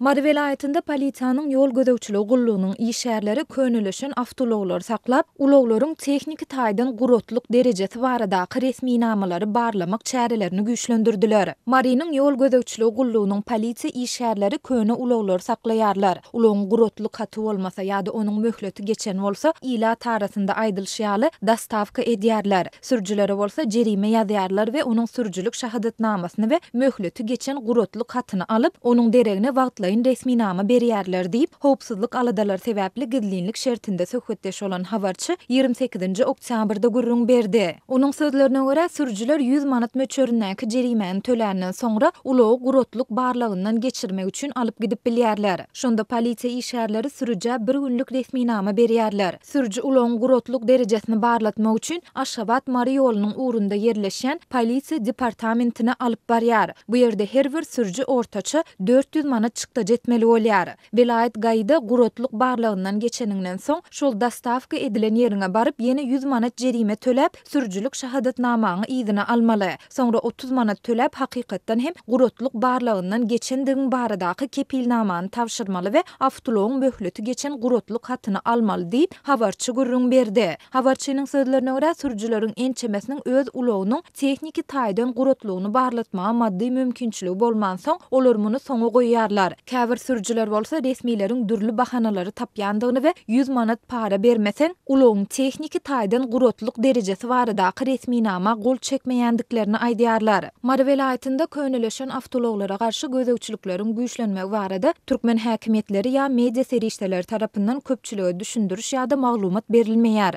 Mary welaýatynda polisiýanyň ýol gözegçiligi gullugynyň işgärleri könelişen awtoulaglary saklap, ulaglaryň tehniki taýdan guratlyk derejesi baradaky resminamalary barlamak çärelerini güýçlendirdiler. Marynyň ýol gözegçiligi gullugynyň polisiýa işgärleri köne ulaglary saklaýarlar. Ulagyň guratlyk haty bolmasa ýa-da onuň möhleti geçen bolsa, ilat arasynda aýdylyşy ýaly, dostawka edýärler. Sürüjilere bolsa jerime ýazýarlar we onuň sürüjilik şahadatnamasyny we möhleti geçen guratlyk hatyny alyp, onuň deregine wagtlaýyn resminama berýärler diýip, howpsuzlyk aladalary sebäpli gizlinlik şertinde söhbetdeş bolan habarçy 28-nji oktýabrda gürrüň berdi. Onuň sözlerine görä, sürüjiler 100 manat möçberindäki jerimäni töländen soňra, ulagy guratlyk barlagyndan geçirmek üçin alyp gidip bilýärler. Şonda polisiýa işgärleri sürüjä bir günlük resminama berýärler. Sürüji ulagyň guratlyk derejesini barlatmak üçin Aşgabat-Mary ýolunyň ugrunda ýerleşýän Polisiýa departamentine alyp barýar. Bu ýerde her bir sürüji ortaça 400 manat çykdajy etmeli bolýar. Welaýat GAI-da guratlyk barlagyndan geçeniňden soň, şol dostawka edilen ýeriňe baryp ýene 100 manat jerime töläp, sürüjilik şahadatnamaňy yzyna almaly. Soňra 30 manat töläp hakykatdan hem guratlyk barlagyndan geçendigiň baradaky kepilnamany tabşyrmaly we awtoulagyň möhleti geçen guratlyk hatyny almaly diýip, habarçy gürrüň berdi. Habarçynyň sözlerine görä, sürüjileriň ençemesiniň öz ulagynyň tehniki taýdan guratlygyny barlatmaga maddy mümkinçiligi bolmansoň, olar muny soňa goýýarlar. Käbir sürüjiler bolsa resmileriň dürli bahanalary tapýandygyny we 100 manat para bermeseň, ulagyň tehniki taýdan guratlyk derejesi baradaky resminama gol çekmeýändiklerini aýdýarlar. Mary welaýatynda könelişen awtoulaglara garşy gözegçilikleriň güýçlenmegi barada türkmen häkimiýetleri ýa media serişdeleri tarapyndan köpçülige düşündiriş ýa-da maglumat berilmeýär.